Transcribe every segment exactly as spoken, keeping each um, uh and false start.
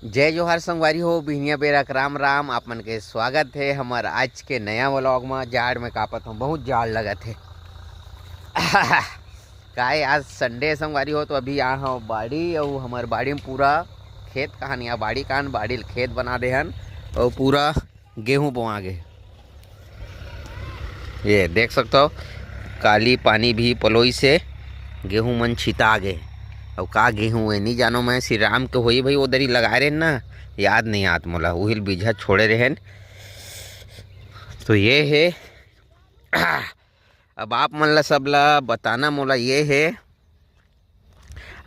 जय जोहार संगवारी हो, बिहनिया बेरा के राम राम। आप मन के स्वागत हे हमर आज के नया व्लॉग म। जाड़ में कापत हूँ, बहुत जाड़ लगत हे। काय आज संडे संगवारी हो, तो अभी आ हूँ बाड़ी, अउ हमर बाड़ी में पूरा खेत कहानी आ, बाड़ी कान बाड़ी ल खेत बना दे हन, अउ पूरा गेहूं बोआ गे। ये देख सकथो, काली पानी भी पलोई से गेहूं मन छिता गे। अउ का गेहूं हे, नहीं जानो मैं, श्री राम के होई भाई, उधर ही लगाए रहे ना, याद नहीं आत मोला, उहिल बीजा छोड़े रहेन। तो ये हे, अब आप मन ला सब ला बताना मोला ये हे,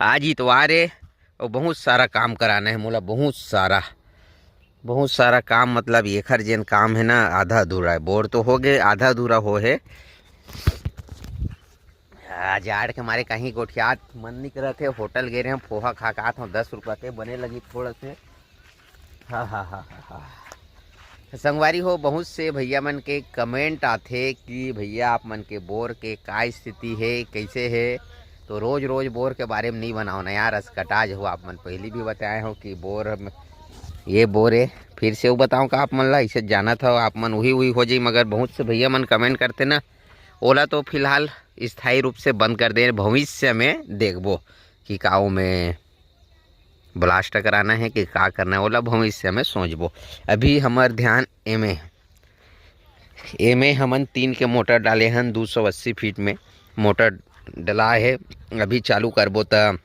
आज इतवार हे, अउ बहुत सारा काम कराना हे मोला, बहुत सारा, बहुत सारा काम, मतलब एखर जेन काम हे ना, आधा अधूरा हे। बोर तो हो गे, आधा अधूरा हो हे। आ, जाड़ के मारे कहीं गोठियात मन नहीं करत हे। होटल गे रहे, पोहा खा के आत हूँ, दस रुपया के बने लगी थोड़ा से। हा, हा, हा, हा, हा। संगवारी हो, बहुत से भैया मन के कमेंट आथे कि भैया आप मन के बोर के का स्थिति हे, कैसे हे, तो रोज रोज बोर के बारे में नहीं बनाओ ना यार, असकटाज हो। आप मन पहली भी बताए हो कि बोर में, ये बोर हे, फिर से वो बताओ का आप मन ला, इसे जानत हो आप मन, उही उही हो जाई। मगर बहुत से भैया मन कमेंट करते ना, ओला तो फिलहाल स्थायी रूप से बंद कर दे, भविष्य में देखबो कि का ओमे ब्लास्ट कराना हे कि का करना हे, ओला भविष्य में सोचबो। अभी हमर ध्यान एमे, एमे हमन तीन के मोटर डाले हन, दो सौ अस्सी फीट में मोटर डला हे। अभी चालू करबो त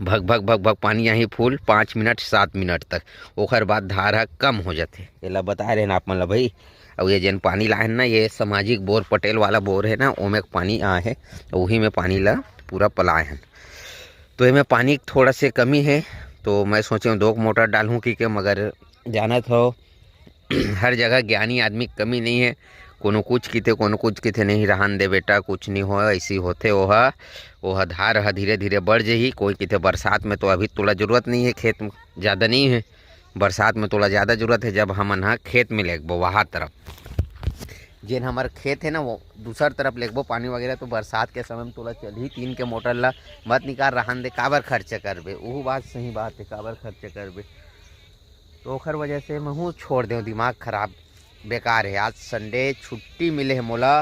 भग भग भग भग पानी आही फुल, पाँच मिनट सात मिनट तक, ओखर बाद धार ह कम हो जाथे। एला बताए रहेन आप मन ल भाई। अउ ये जेन पानी लाए हन ना, ये सामाजिक बोर, पटेल वाला बोर हे ना, ओमे के पानी आए हे, उही में पानी ला पूरा पलाए हन। तो एमे पानी थोड़ा से कमी हे, तो मैं सोचे हूँ दो मोटर डालूँ कि के, मगर जानत हो हर जगह ज्ञानी आदमी के कमी नहीं हे। कोनो कुछ किथे, कोनो कुछ किथे, नहीं रहन दे बेटा, कुछ नहीं हो, ऐसी होथे ओहा, ओहा धार ह धीरे धीरे बढ़ जही। कोई किथे बरसात में तो अभी तोला जरूरत नहीं हे, खेत में ज़्यादा नहीं हे, बरसात में तोला ज़्यादा जरूरत हे, जब हमन ह खेत में लेगबो वहाँ तरफ। जेन हमर खेत हे ना, वो दूसर तरफ लेगबो पानी वगैरह, तो बरसात के समय में तोला चलही। तीन के मोटर ला मत निकाल, रहन दे, काबर खर्चा करबे? उहू बात सही बात हे, काबर खर्चा करबे? तो ओखर वजह से महूँ छोड़ देव, दिमाग खराब, बेकार हे। आज संडे छुट्टी मिले हे मोला,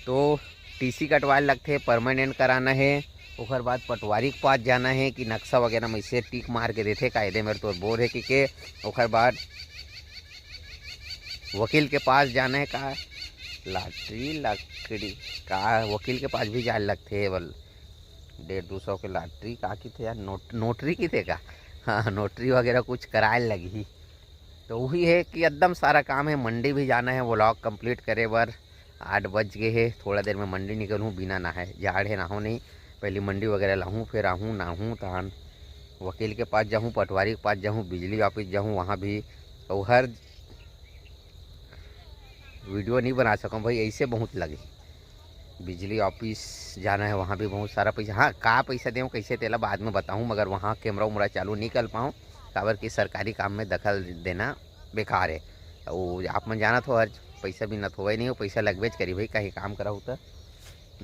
तो टीसी कटवाए लगथे, परमानेंट कराना हे। ओखर बाद पटवारी के पास जाना हे कि नक्शा वगैरह में इसे टिक मार के देथे, कायदे मेर तोर बोर हे कि के। ओखर बाद वकील के पास जाना हे का, लॉटरी लकड़ी का, वकील के पास भी जाए लगथे। बल डेढ़ दो सौ के लॉटरी का किथे यार, नोट-, नोटरी किथे का? हाँ, नोटरी वगैरह कुछ कराए लगही। तो वही हे कि एकदम सारा काम हे, मंडी भी जाना हे, व्लॉग कंप्लीट करे बर। आठ बज गे हे, थोड़ा देर में मंडी निकलहूँ, बिना नहाए, जाड़ हे, नहाओ नहीं। पहले मंडी वगैरह लाहूँ, फिर आहूँ, नहाहूँ, तहान वकील के पास जाहूँ, पटवारी के पास जाहूँ, बिजली ऑफिस जाहूँ, वहाँ भी। अउ हर वीडियो नहीं बना सकूँ भाई, ऐसे बहुत लगे। बिजली ऑफिस जाना हे, वहाँ भी बहुत सारा पैसा, हाँ, का पैसा देहूँ, कैसे, तेला बाद में बताहूँ, मगर वहाँ कैमरा उमरा चालू नहीं कर पाऊँ, काबर कि सरकारी काम में दखल देना बेकार हे। अउ आप मन जानत हो, हर पैसा बिना तो होवय नहीं हो, पैसा लगबेच करी भाई, कहीं काम करहू त।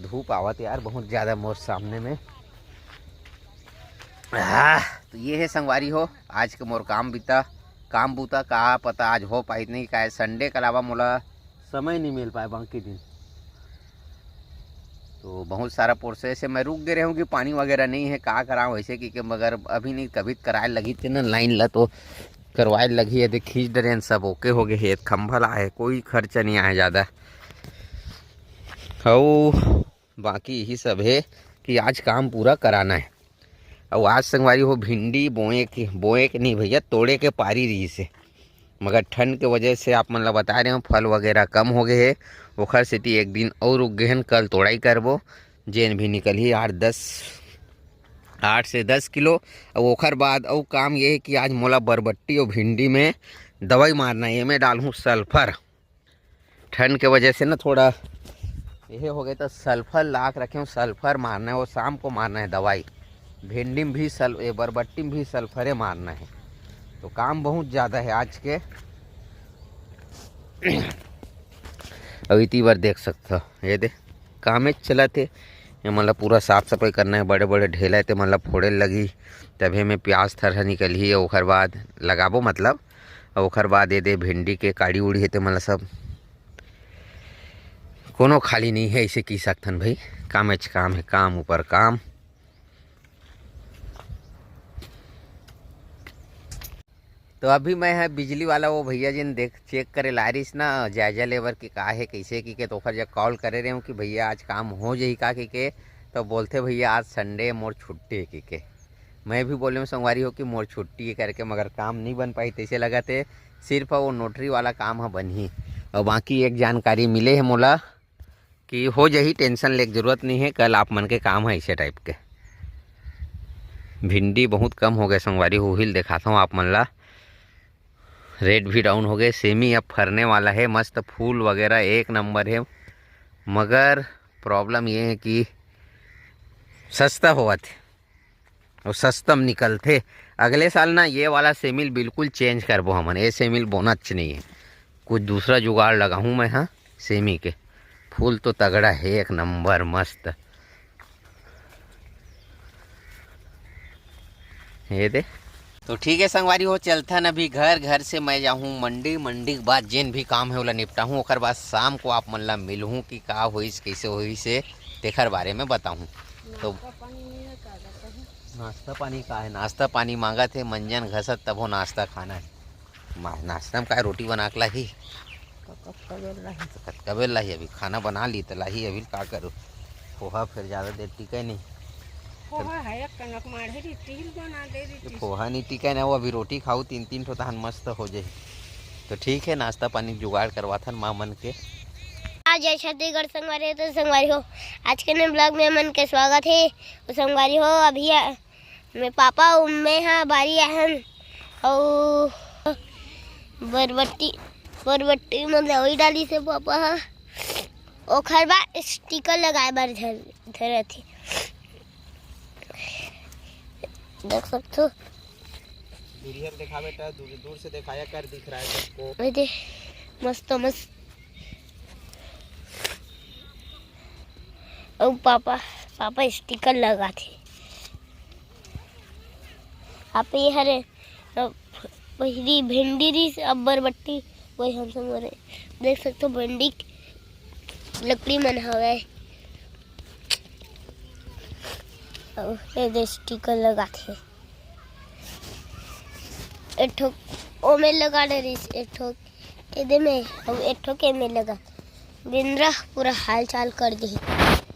धूप आवत यार बहुत ज़्यादा मोर सामने में। आह, तो ये हे संगवारी हो, आज के मोर काम बीता, काम बूता का पता आज हो पाही नहीं, काहे संडे के अलावा मोला समय नहीं मिल पाए बाकी दिन। तो बहुत सारा प्रोसेस हे, मैं रुक गे रहे हूँ कि पानी वगैरह नहीं हे, का कराऊँ ऐसे कि, कि मगर अभी नहीं, कभी कराए लगी थे ना लाइन ला, तो करवाए लगी हे। देख, खींच डरे हन, सब ओके हो गए हे, खंभा ला हे, कोई खर्चा नहीं आए ज़्यादा। अउ बाकी यही सब हे कि आज काम पूरा कराना हे। अउ आज संगवारी हो, भिंडी बोए के, बोए के नहीं भैया, तोड़े के पारी रहिस हे, मगर ठंड के वजह से आप मन ला बता रहे हो, फल वगैरह कम हो गए हे, ओखर सेती एक दिन अउ रुक गए हन। कल तोड़ाई करबो, जेन भी निकलही आठ दस, आठ से दस किलो। अउ ओखर बाद अउ काम ये हे कि आज मोला बरबट्टी अउ भिंडी में दवाई मारना हे, एमे डालहूँ सल्फर। ठंड के वजह से ना थोड़ा यही हो गए, तो सल्फर ला के रखे हूँ, सल्फर मारना हे, वो शाम को मारना हे दवाई। भिंडी में भी सल-, ये बरबट्टी में भी सल्फरे मारना हे। तो काम बहुत ज़्यादा हे आज के। अउ इति बर देख सकत हो, ये दे, कामेच चलत हे। ये मन ला पूरा साफ सफाई करना हे, बड़े बड़े ढेला हे, ते मन ला फोड़े लगही, तभे में प्याज थरहा निकलही, अउ ओखर बाद लगाबो, मतलब, अउ ओखर बाद ये दे भिंडी के काड़ी उड़ी हे, ते मन ला सब, कोनो खाली नहीं है, ऐसे की सकथन भाई, कामेच काम है, काम ऊपर काम। तो अभी मैं है बिजली वाला वो भैया जिन देख चेक करे ला रिस ना, जायजा लेबर के का है कैसे की के, तो ओखर जग कॉल करे रहे हूँ कि भैया आज काम हो जाही का की के, तो बोलथे भैया आज संडे मोर छुट्टी है की के। मैं भी बोले हूँ संगवारी हो कि मोर छुट्टी है करके, मगर काम नहीं बन पाही तैसे लगत हे, सिर्फ वो नोटरी वाला काम ह बनही। और बाकी एक जानकारी मिले है मोला कि हो जाही, टेंशन लेके जरूरत नहीं है, कल आप मन के काम है ऐसे टाइप के। भिंडी बहुत कम हो गए संगवारी हो, हिल दिखाता हूँ आप मन ला। रेट भी डाउन हो गए, सेमी अब फरने वाला है, मस्त फूल वगैरह एक नंबर है, मगर प्रॉब्लम ये है कि सस्ता होवत है और सस्ता में निकलथे। अगले साल ना ये वाला सेमिल बिल्कुल चेंज करबो हमन, ये सेमिल बोनच नहीं है, कुछ दूसरा जुगाड़ लगाहूँ मैं। हाँ, सेमी के फूल तो तगड़ा है, एक नंबर मस्त। ये दे। तो ठीक है संगवारी हो, चलथन अभी घर, घर से मैं जाहूँ मंडी, मंडी के बाद जेन भी काम है ओला निपटाहूँ, ओकर बाद शाम को आप मन ला मिलहूँ कि का होइस, कैसे होइस हे, तेखर बारे में बताहूँ। तो नाश्ता पानी नहीं है, का करता है? नाश्ता पानी का है, नाश्ता पानी मांगत हे, मंजन घसत तभो नाश्ता खाना है। मा-, नाश्ता में का रोटी बना के लाही? तो कतका बेर लाही? तो कतका बेर लाही? अभी खाना बना ली तो लाही, अभी का करूँ? पोहा फिर ज़्यादा देर टिके नहीं। पोहा है, एक कनक माढ़े रही, तिल बना दे रही ये थी। पोहा नहीं टिके ना, वो अभी रोटी खाऊ तीन तीन ठो, तहन मस्त हो जाही। तो ठीक है, नाश्ता पानी जुगाड़ करवाथन माँ मन के। आ जय छत्तीसगढ़ संगवारी हो, तो संगवारी हो, आज के नए ब्लॉग में मन के स्वागत है। तो संगवारी हो, अभी आ, मैं पापा अउ मैं हा बारी आहन अउ बरबट्टी, बरबट्टी में दवाई डाली से पापा हा, ओखर बाद स्टिकर लगाए बर धर, धरत हे। देख सकथो। दूरिया में देखा बेटा, दूर, दूर से दिखाया कर, दिख रहा है सबको। ए दे, मस्त मस्त। अउ पापा, पापा स्टिकर लगाथे। आप ये हरे, अ, पहिली भिंडी रिस, अब बरबट्टी, वही हम सब मरे। देख सकथो भिंडी के लकड़ी मन हवय। अउ ये दे स्टिकर लगाथे। एक ठो ओमे लगा डरिस, एक ठो एदे में, अउ एक ठो के में लगा। बेंदरा पूरा हाल चाल कर देही।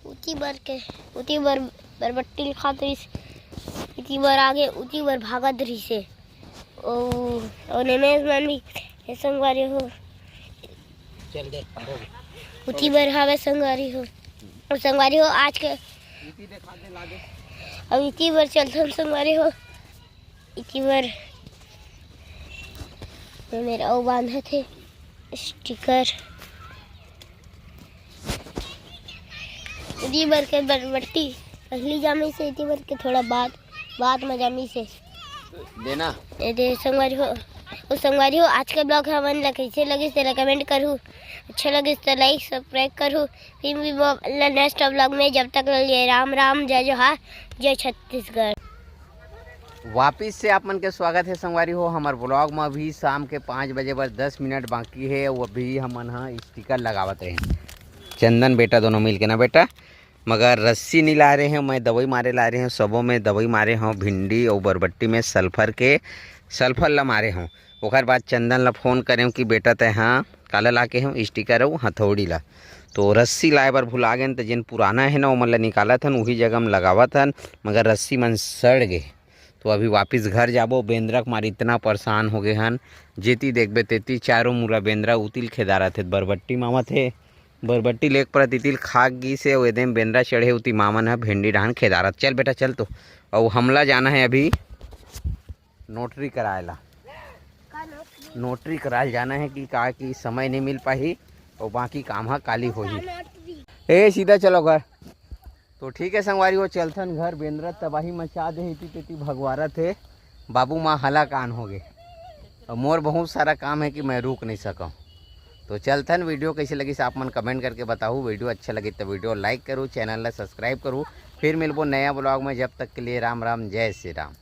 उती बर के, उती बर बरबट्टी ल खात रहिस, इती बर आगे, उती बर भागत रहिसे। ओ, अउ नेमेस मन भी, हे संगवारी हो। चल दे, हो गया। उती बर हावे संगवारी हो। अउ संगवारी हो, आज के इती देखा दे लागे। अब इती बर चलथन संगवारी हो। इती बर ये मेरा अउ बांधत हे स्टिकर। इती बर के बरबट्टी पहली जामी से, इती बर के थोड़ा बाद, बाद में जामी से। देना। ये दे संगवारी हो, ओ संगवारी हो, आज के ब्लॉग हमन ला कैसे लगिस तेला कमेंट करहू, अच्छा लगिस तो लाइक सब्सक्राइब करहू। फिर भी नेक्स्ट ब्लॉग में, जब तक के लिए राम राम, जय जोहार, जय छत्तीसगढ़। वापिस से आप मन के स्वागत है संगवारी हो हमर ब्लॉग में। अभी शाम के पाँच बजे बर दस मिनट बाकी है, वो अभी हमन ह स्टिकर लगावत रहे, चंदन बेटा दोनों मिल के ना बेटा, मगर रस्सी नहीं ला रहे हैं, मैं दवाई मारे ला रहे हूँ, सबों में दवाई मारे हूँ, भिंडी और बरबट्टी में सल्फर के, सल्फर ला मारे हूँ। ओकर बाद चंदन ला फोन करे हूँ कि बेटा तय हाँ काला ला के हूँ स्टिकर अउ हथौड़ी ला, तो रस्सी लाए बर भुला गेन, तो जेन पुराना है ना ओमन ला निकालत हन, उही जगह में लगावत हन, मगर रस्सी मन सड़ गे। तो अभी वापिस घर जाबो। बेंदरा के मारे इतना परेशान हो गए हन, जेती देखबे तेती चारों मुरा बेंदरा उतिल खेदारत हे, बरबट्टी मामत हे, बरबट्टी लेक परत इतिल खाक गिस हे, एदे में बेंदरा चढ़े उती मामन ह भेंडी डहान खेदारत। चल बेटा चल तो, अउ हमला जाना है अभी नोटरी कराए ला। नोटरी कराए जाना है कि का कि समय नहीं मिल पाही, और बाकी काम ह काली होही। ए सीधा चलो घर। तो ठीक है संगवारी हो, चलथन घर। बेंदरा तबाही मचा दे, इति तेती भगवारत हे। बाबू माँ हला कान हो गए। और मोर बहुत सारा काम है कि मैं रुक नहीं सकूँ। तो चलथन, वीडियो कैसे लगिस आप मन कमेंट करके बताहू। वीडियो अच्छा लगी तो वीडियो लाइक करू, चैनल ला सब्सक्राइब करू। फिर मिलबो नया ब्लॉग में, जब तक के लिए राम राम, जय श्री राम।